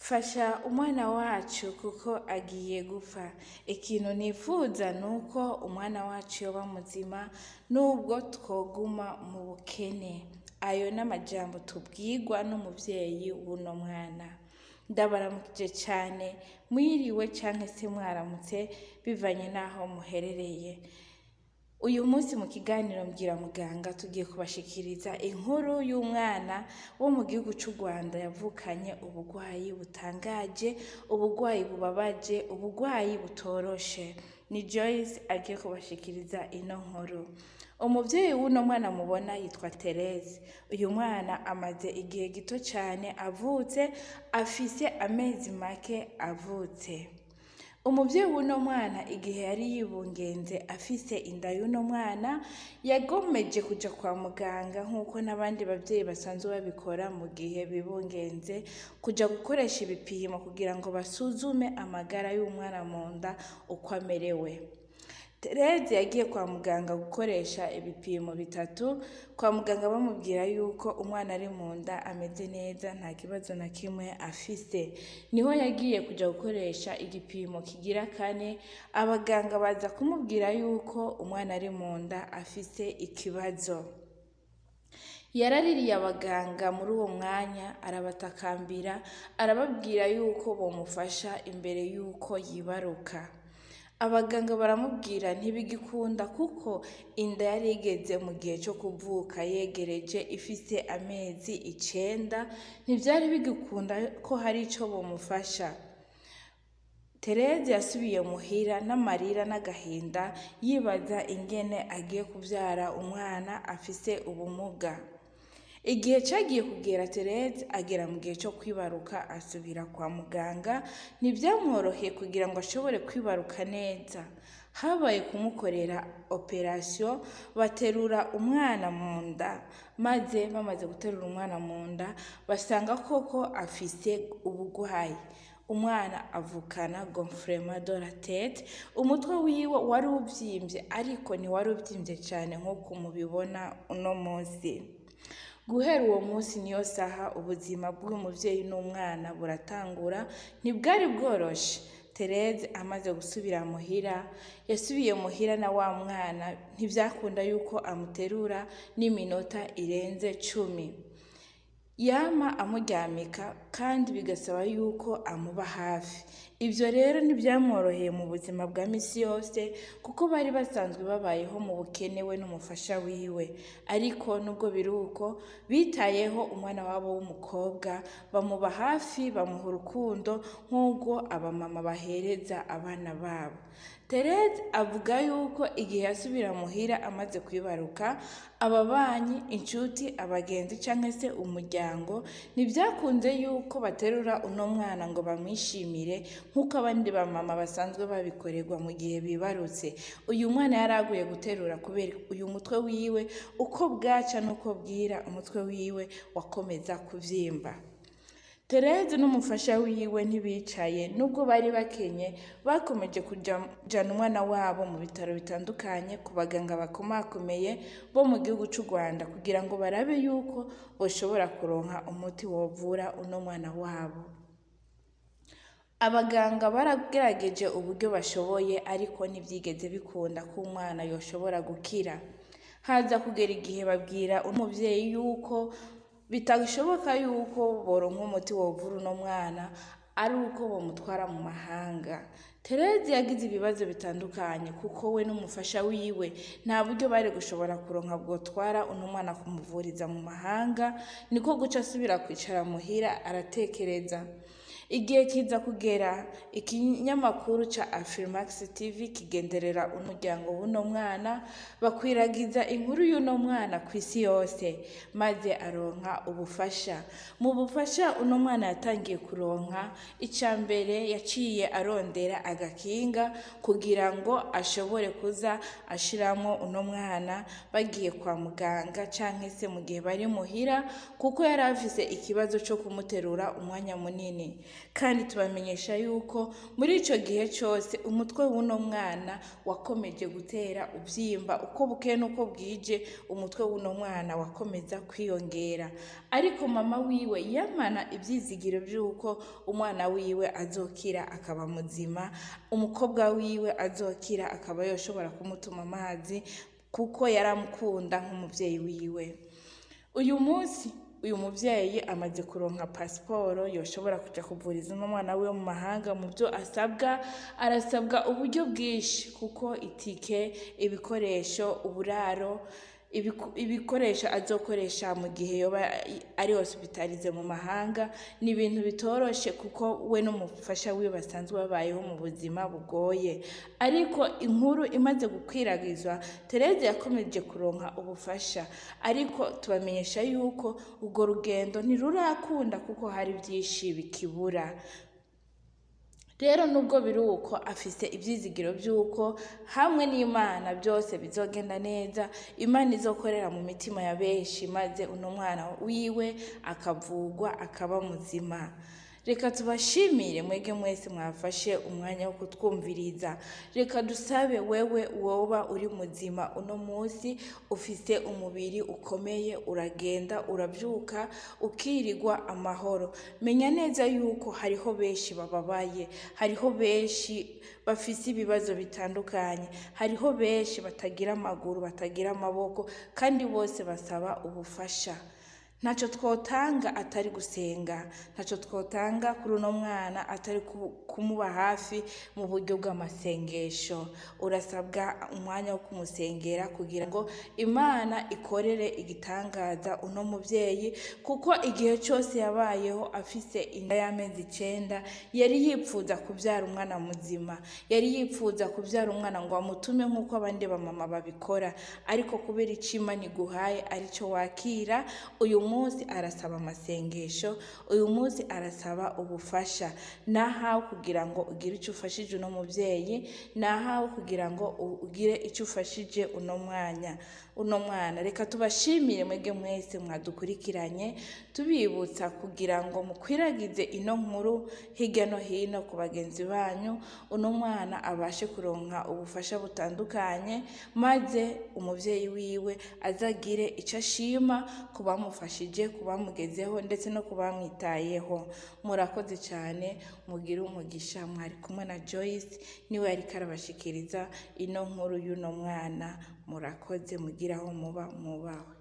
Fasha umwana wacu kuko agiye gupfa. Ikintu nifuza nuko umwana wacu yoba muzima nubwo twoguma mu bukene. Ayo n'amajambo tubwirwa n'umuvyeyi w'uno mwana. Ndabaramukije cane, mwiriwe canke se mwaramutse bivanye n'aho muherereye. Uyu munsi mu kiganiro Mbwira Muganga tugiye kubashikiriza inkuru y'umwana wo mu gihugu c'u Rwanda yavukanye ubugwayi butangaje, ubugwayi bubabaje, ubugwayi butoroshe. Ni Joyce agiye kubashikiriza ino nkuru. Umuvyeyi w'uno mwana mubona yitwa Therese. Uyu mwana amaze igihe gito cane avutse, afise amezi make avutse. Umuvyeyi w'uno mwana igihe yari yibungenze afise inda y'uno mwana, yagomeje kuja kwa muganga nk'uko n'abandi bavyeyi basanzwe babikora mu gihe bibungenze, kuja gukoresha ibipimo kugira ngo basuzume amagara y'umwana mu nda uko amerewe. Therese yagiye kwa muganga gukoresha ibipimo bitatu, kwa muganga bamubwira yuko umwana ari mu nda ameze neza nta kibazo na kimwe afise. Niho yagiye kuja gukoresha igipimo kigira kane, abaganga baza kumubwira yuko umwana ari mu nda afise ikibazo. Yaraririye abaganga muri uwo mwanya arabatakambira, arababwira yuko bomufasha imbere yuko yibaruka. Abaganga baramubwira ntibigikunda kuko inda yari igeze mu gihe co kuvuka yegereje ifise amezi 9, ntivyari bigikunda ko hari ico bomufasha. Therese yasubiye muhira n'amarira n'agahinda yibaza ingene agiye kuvyara umwana afise ubumuga. Igihe cagiye kugera Therese agera mu gihe co kwibaruka asubira kwa muganga, ntivyamworoheye kugira ngo ashobore kwibaruka neza. Habaye kumukorera operation baterura umwana mu nda, maze bamaze guterura umwana mu nda basanga koko afise ubugwayi. Umwana avukana gonflement de la tête, umutwe wiwe wari uvyimbye ariko ntiwari uvyimbye cane nkuko mubibona uno munsi. Guhera uwo munsi niyo saha ubuzima bw'uyu muvyeyi n'umwana buratangura, ntibwari bworoshe. Therese amaze gusubira muhira, yasubiye muhira na wa mwana ntivyakunda yuko amuterura n'iminota irenze 10. Yama amuryamika kandi bigasaba yuko amuba hafi. Ivyo rero ntivyamworoheye mu buzima bwa misi yose kuko bari basanzwe babayeho mu bukene we n'umufasha wiwe. Ariko nubwo biri uko, bitayeho umwana wabo w'umukobwa, bamuba hafi, bamuha urukundo nk'urwo abamama bahereza abana babo. Therese avuga yuko igihe yasubira muhira amaze kwibaruka, ababanyi, incuti, abagenzi canke se umuryango ntivyakunze yuko baterura uno mwana ngo bamwishimire nk'uko abandi bamama basanzwe babikorerwa mu gihe bibarutse. Uyu mwana yaraguye guterura kubera uyu mutwe wiwe uko bwaca n'uko bwira umutwe wiwe wakomeza kuvyimba. Therese n'umufasha wiwe ntibicaye, nubwo bari bakenye bakomeje kujana umwana wabo mu bitaro bitandukanye ku baganga bakomakomeye bo mu gihugu c'u Rwanda kugira ngo barabe yuko boshobora kuronka umuti wovura uno mwana wabo. Abaganga baragerageje uburyo bashoboye ariko ntivyigeze bikunda ko umwana yoshobora gukira. Haza kugera igihe babwira umuvyeyi yuko bitashoboka yuko boronka umuti wovura uno mwana ari uko bomutwara mu mahanga. Therese yagize ibibazo bitandukanye kuko we n'umufasha wiwe nta buryo bari gushobora kuronka bwotwara uno mwana kumuvuriza mu mahanga, niko guca asubira kwicara muhira aratekereza. Igihe kiza kugera ikinyamakuru ca Afrimax TV kigenderera umuryango w'uno mwana, bakwiragiza inkuru y'uno mwana kw'isi yose, maze aronka ubufasha. Mu bufasha uno mwana yatangiye kuronka, ica mbere yaciye arondera agakinga kugira ngo ashobore kuza ashiramwo uno mwana bagiye kwa muganga canke se mu gihe bari muhira, kuko yari afise ikibazo co kumuterura umwanya munini. Kandi tubamenyesha yuko muri ico gihe cose umutwe w'uno mwana wakomeje gutera uvyimba, uko bukeye n'uko bwije umutwe w'uno mwana wakomeza kwiyongera. Ariko mama wiwe yamana ivyizigiro vy'uko umwana wiwe azokira akaba muzima, umukobwa wiwe azokira akaba yoshobora kumutuma amazi kuko yaramukunda nk'umuvyeyi wiwe. Uyu munsi uyu muvyeyi amaze kuronka pasiporo yoshobora kuja kuvuriza uno mwana wiwe mu mahanga. Mu vyo asabwa, arasabwa uburyo bwinshi kuko itike, ibikoresho, uburaro, ibikoresho azokoresha mu gihe yoba ari hospitalize mu mahanga, ni ibintu bitoroshe kuko we n'umufasha wiwe basanzwe babayeho mu buzima bugoye. Ariko inkuru imaze gukwiragizwa, Tereze yakomeje kuronka ubufasha, ariko tubamenyesha yuko urwo rugendo ntirurakunda kuko hari vyinshi bikibura. Rero nubwo biri uko, afise ivyizigiro vy'uko hamwe n'Imana byose bizogenda neza, Imana izokorera mu mitima ya benshi maze uno mwana wiwe akavugwa akaba muzima. Reka tubashimire mwege mwese mwafashe umwanya wo kutwumviriza. Reka dusabe wewe woba uri muzima uno munsi, ufise umubiri ukomeye, uragenda uravyuka ukirirwa amahoro. Menya neza yuko hariho benshi bababaye, hariho benshi bafise ibibazo bitandukanye, hariho benshi batagira amaguru, batagira amaboko, kandi bose basaba ubufasha. Ntaco twotanga atari gusenga, ntaco twotanga kuri uno mwana atari kumuba hafi mu buryo bw'amasengesho. Urasabwa umwanya wo kumusengera kugira ngo Imana ikorere igitangaza uno muvyeyi, kuko igihe cose yabayeho afise inda y'amezi 9 yari yipfuza kuvyara umwana muzima, yari yipfuza kuvyara umwana ngo amutume nk'uko abandi bamama babikora. Ariko kubera ico Imana iguhaye arico wakira, uyu munsi arasaba amasengesho, uyu munsi arasaba ubufasha. Nahawe kugira ngo ugire ico ufashije uno muvyeyi, nahawe kugira ngo ugire ico ufashije uno mwanya, uno mwana. Reka tubashimire mwege mwese mwadukurikiranye, tubibutsa kugira ngo mukwiragize ino nkuru hirya no hino ku bagenzi banyu, uno mwana abashe kuronka ubufasha butandukanye, maze umuvyeyi wiwe azagire ico ashima ku bamufashije, ku bamugezeho ndetse no ku bamwitayeho. Murakoze cane, mugire umugisha. Mwari kumwe na Joyce, niwe yariko arabashikiriza ino nkuru y'uno mwana. Murakoze, mugire aho muba mwubahwe.